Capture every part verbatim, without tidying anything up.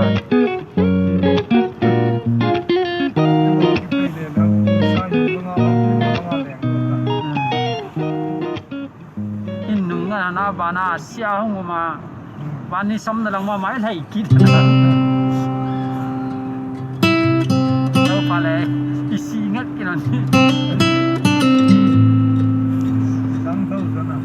In nung a na bana sia hung uma. Bani som na lang ma mai lai kit. Lo pa le. Isi ngat kinon. Lang thou sana.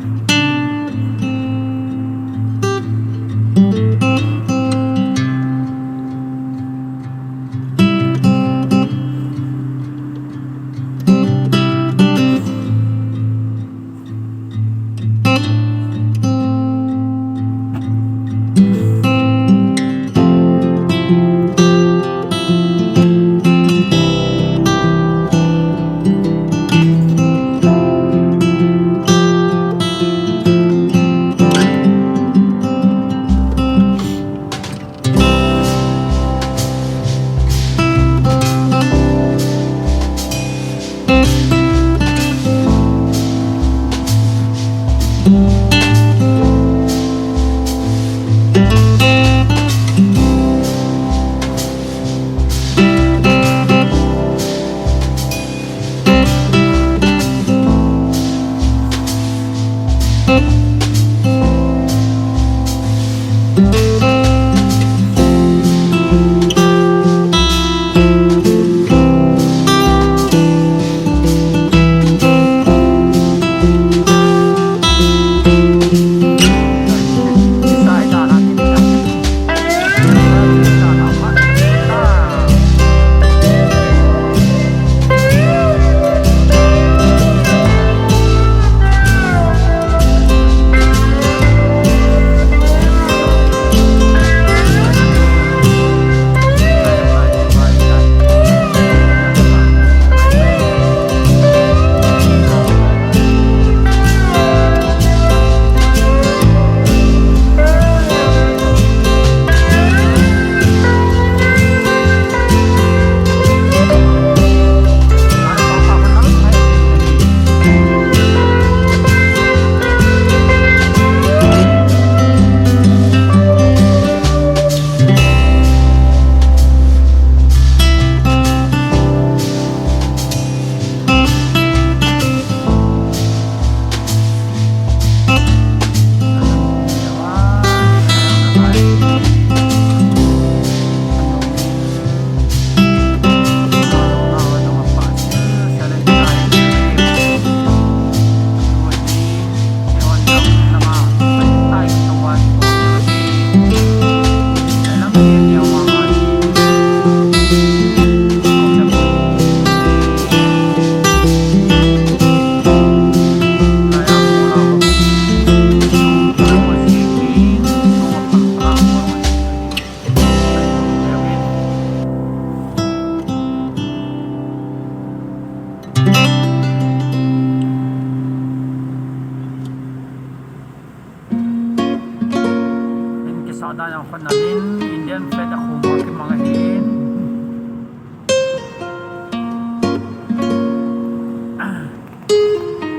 Min kisah dan jong khun namin, Indian flag a khum a kimang ahin.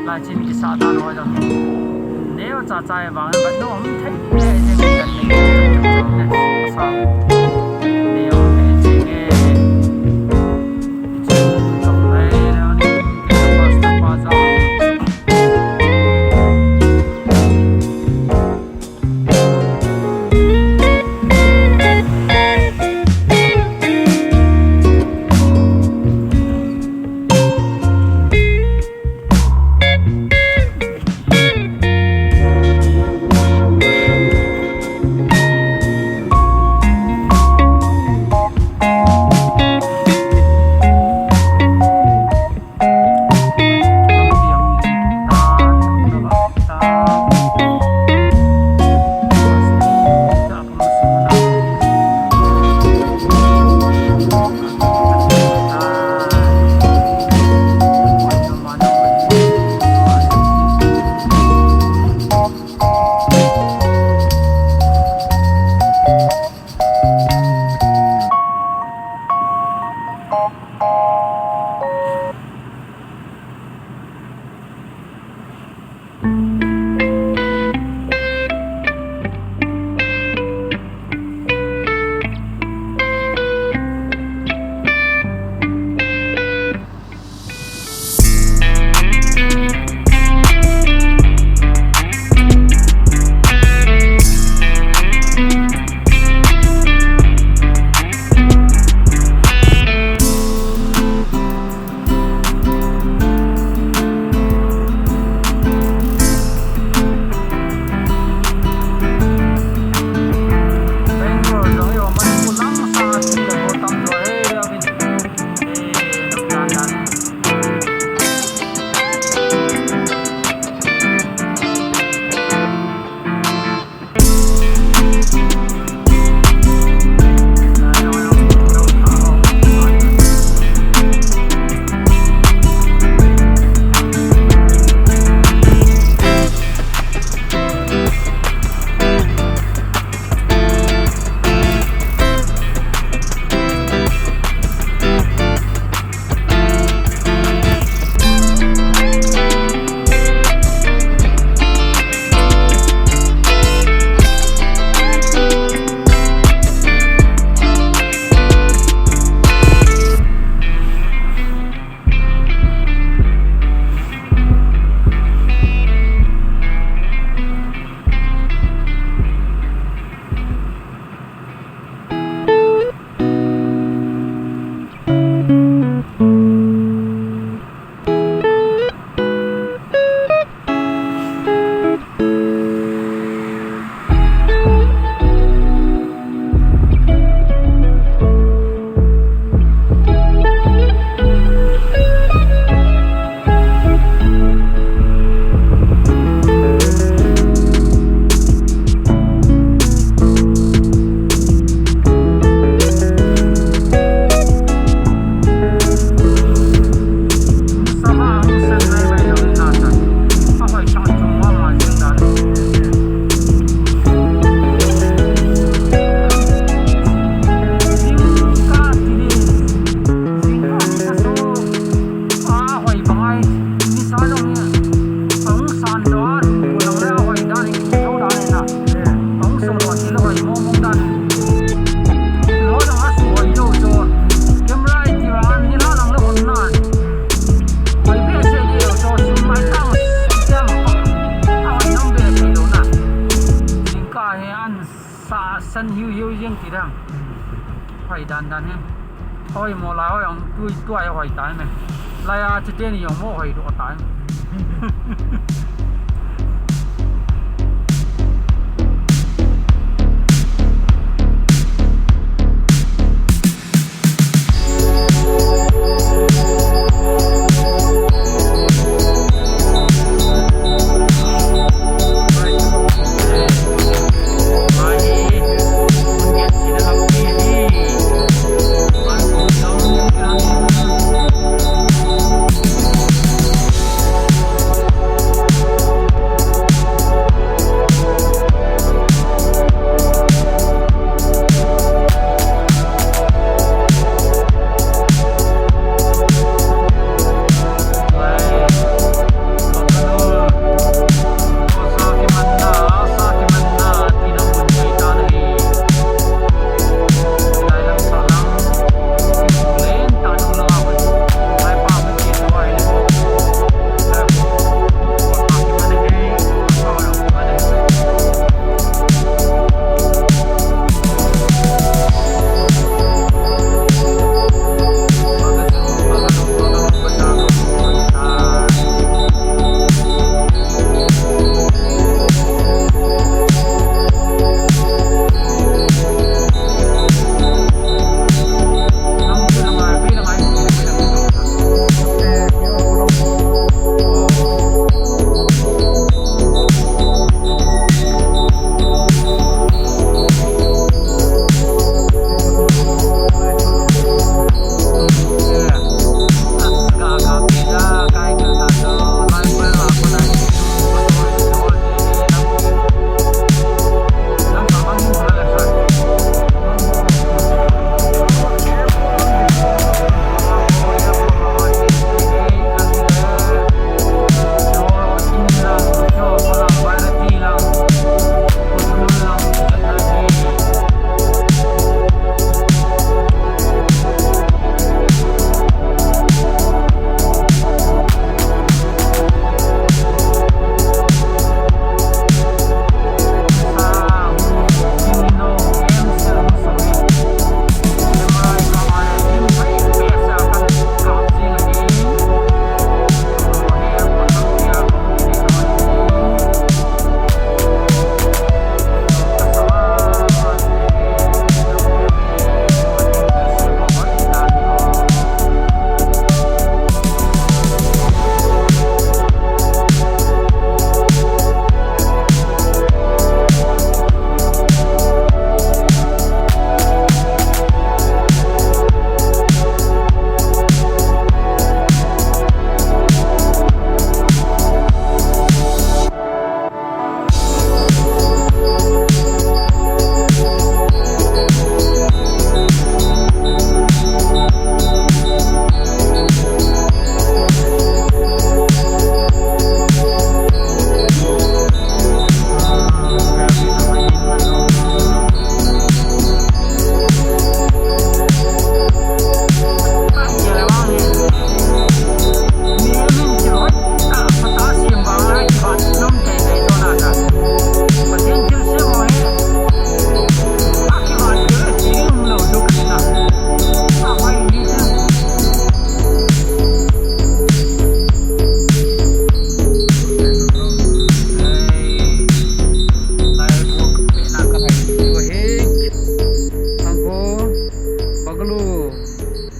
Lai chin kisah dan ho jong. Neo cha cha e vang, but no, hum thei e, e, e, e, e, e, sa. Neo e, e, e. Hoi dan dan hi. Hoi mo la hoi ang tui tuai hoi tai me. Lai a che te ni yong mo hoi do tai.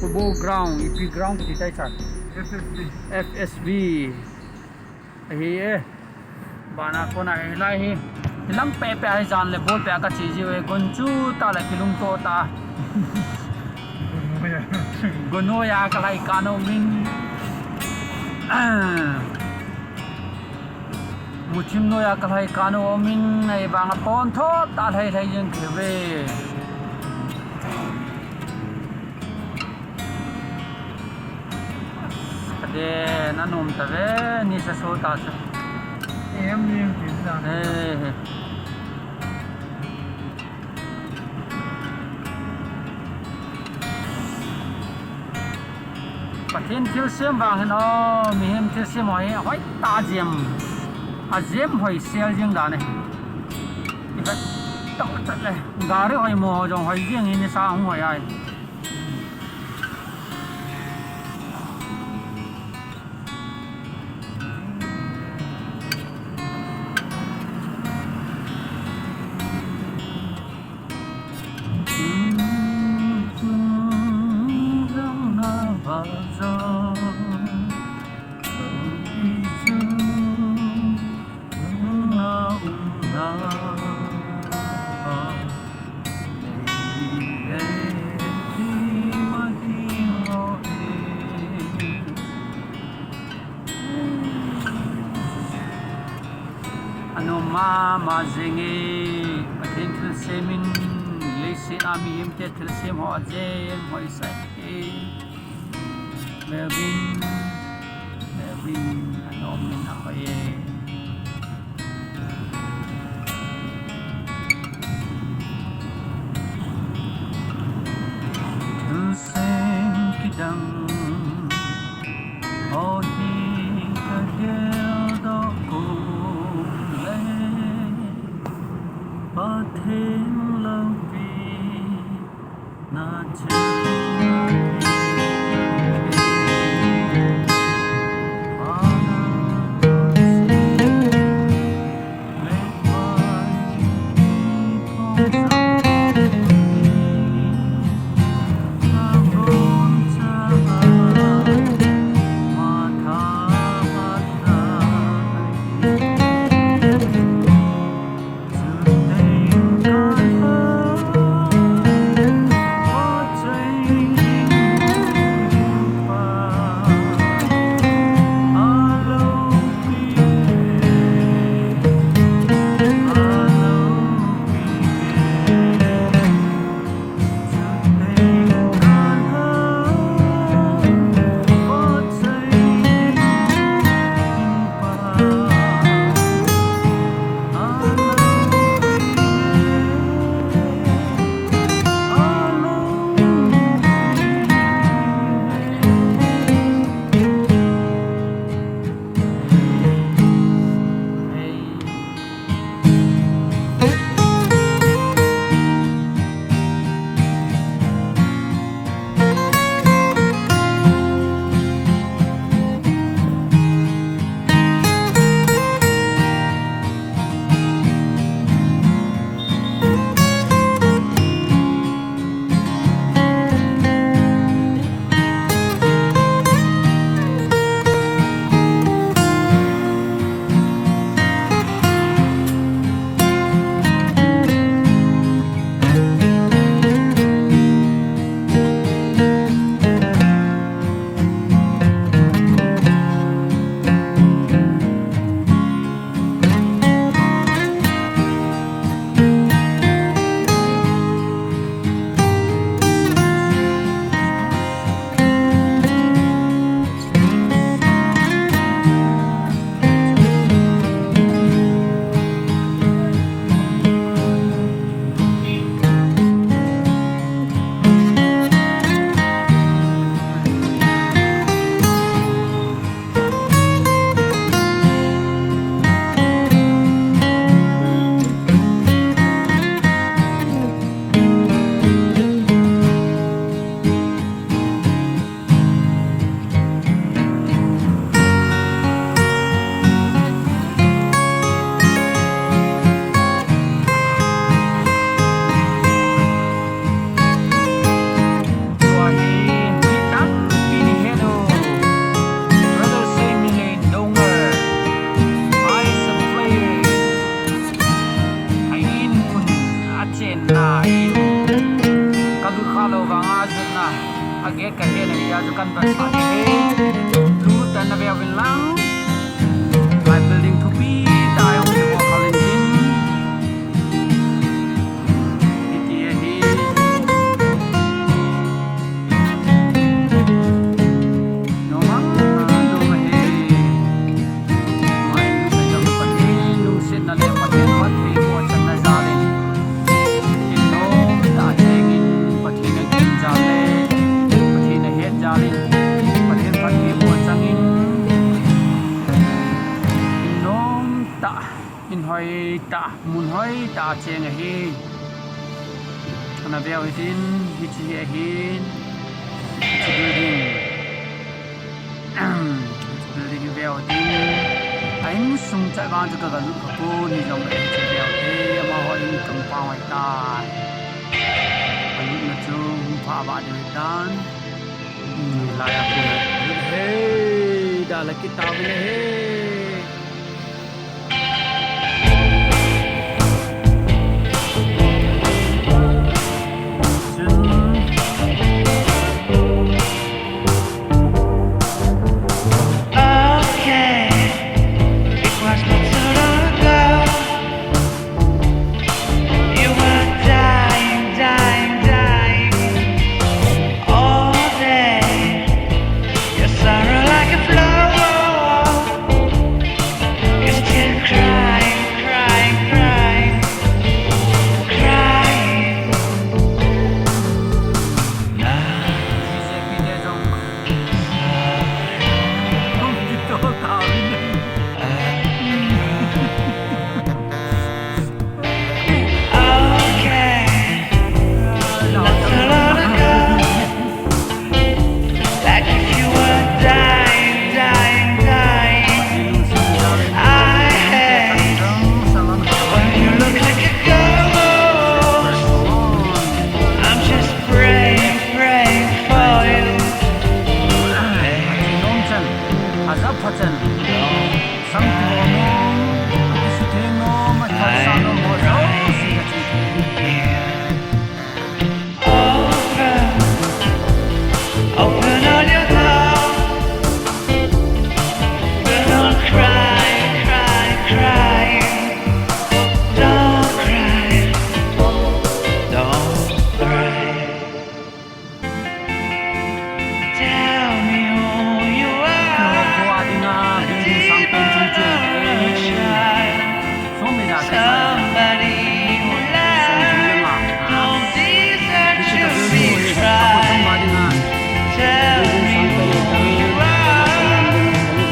Football ground, ipi ground kiti tai cha. F S B. F S B. Ahi e. Bana kona hilai hi. Hilang pepe ahi jan le ball pe a kache jiu e. Gonchu ta le kilungto ta. Gonnoiya kalhai kana umin. Muchim noiya kalhai kana umin. Ahivanga pon tho ta lhai lhai jeng keu ve. Kade, na nom ta ve, ni sa so ta sa. Em, em, em, em. Eh, eh. Pathen thilsem vang hin o, mihem thilsem ho hi, hoitah a jem. A jem hoi sel jing dan e. Ivet. Tah chat le. Gari hoi mo jong hoi jeng in, nisa hung hoi ai. Anom mama jenge, Pathen thilsem in, leiset a mihemte thilsem ho jeng hoisah e. Melvin, Melvin, anom in ahoi e. Thilsem kidang ho hi kageldoh kou le, Pathen loupi na che. Tua hi mi tampi ni het u. Brother Semi le Donger. Ice and Play. A in mun a chenna in. Ka lut kha lou vanga jotna. A get ka het na hi a chu kan ban sa ni he. Lut tan na ve uvin lang. Lai building thupi tah a hung kipo kha lin tin. Hiti ahi. Noma, noma he. Mai nu sa jam Pathen lungsetna le Pathen phattheiboh channa jal in. Kin nom tah jeng in Pathen a gin jal le, Pathen a het jal in, Pathen phattheiboh chang in. Hoitah, mun hoitah a cheng ahi. Ana veu hitin, hiche hi ahin. Hiche building. Hiche building hi veu hitin. A insung chat vang chu ka galut kha pon, hijongle hiche veu te, amaho in compound ahitai. Alutna chu hung pha vah diu ahitan. Hmm, lai a kon a. Hei, dalha kit tauvin ahi. Okay, it was not so long ago. You were dying, dying, dying. All day, your sorrow like a flower. You're still crying, crying, crying, crying. Now, okay. Not so long ago, like if you were dying, dying, dying. I hate when you look like a ghost. I'm just praying, praying for you. Nonsense. Aja phachen. Sang ti ho nom, ati su theng nom, a thak sa nom ho jouse ka chi thei. Open, open all your doors. Don't cry, cry, cry. Don't cry, don't cry. Tell me who you are. Somebody who lies don't deserve to be tried. Tell me who you are,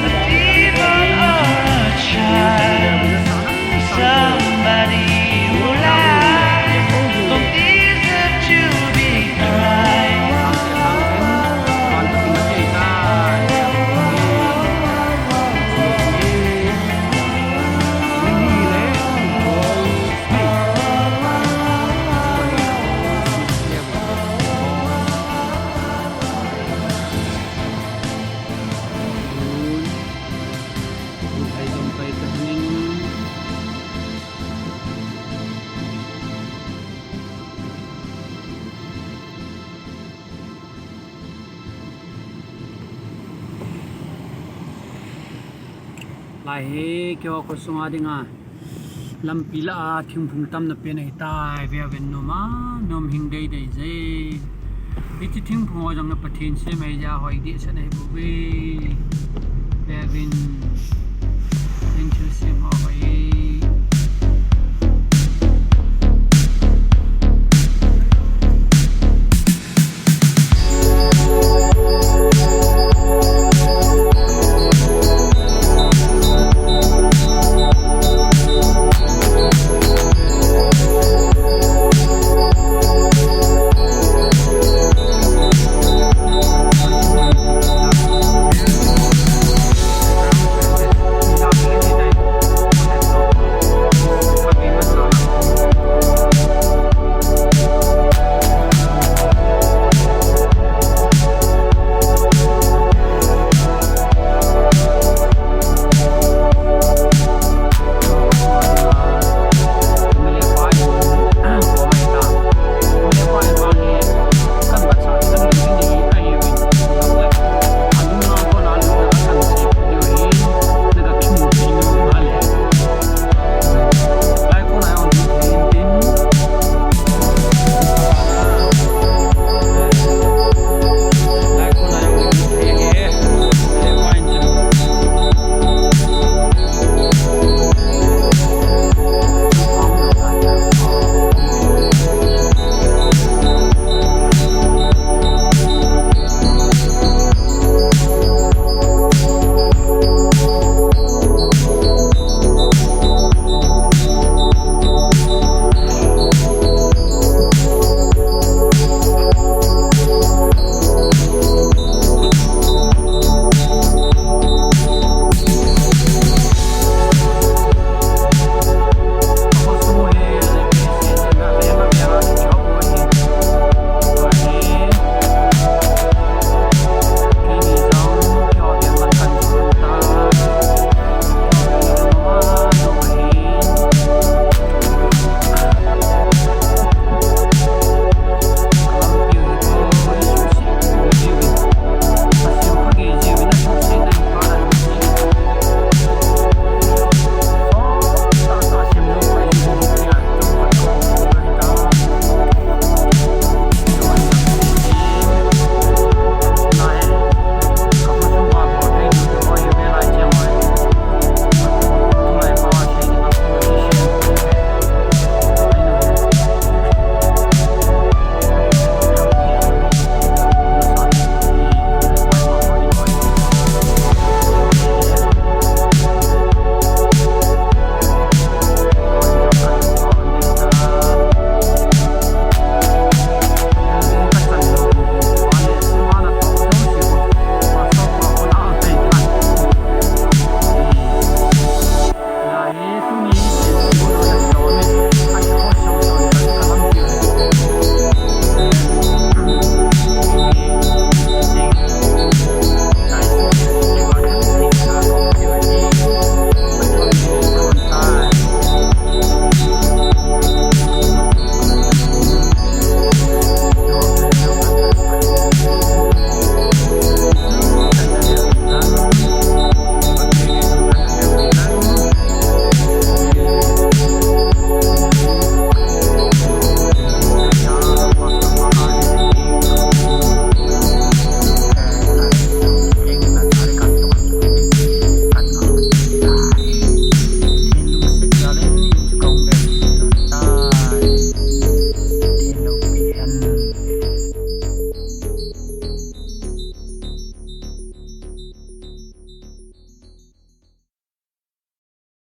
a demon or a child. Somebody who lies don't deserve to be crying. Lai hi keiho kho sunga dinga lampi lah a thingphung tamna pen ahitai, veuvin nom a nom hing deidei je. Hiche thingphung ho jong na Pathen sem ahi jeh a hoi dehset ahi bouve. Veuvin, thingphung sem ho hoi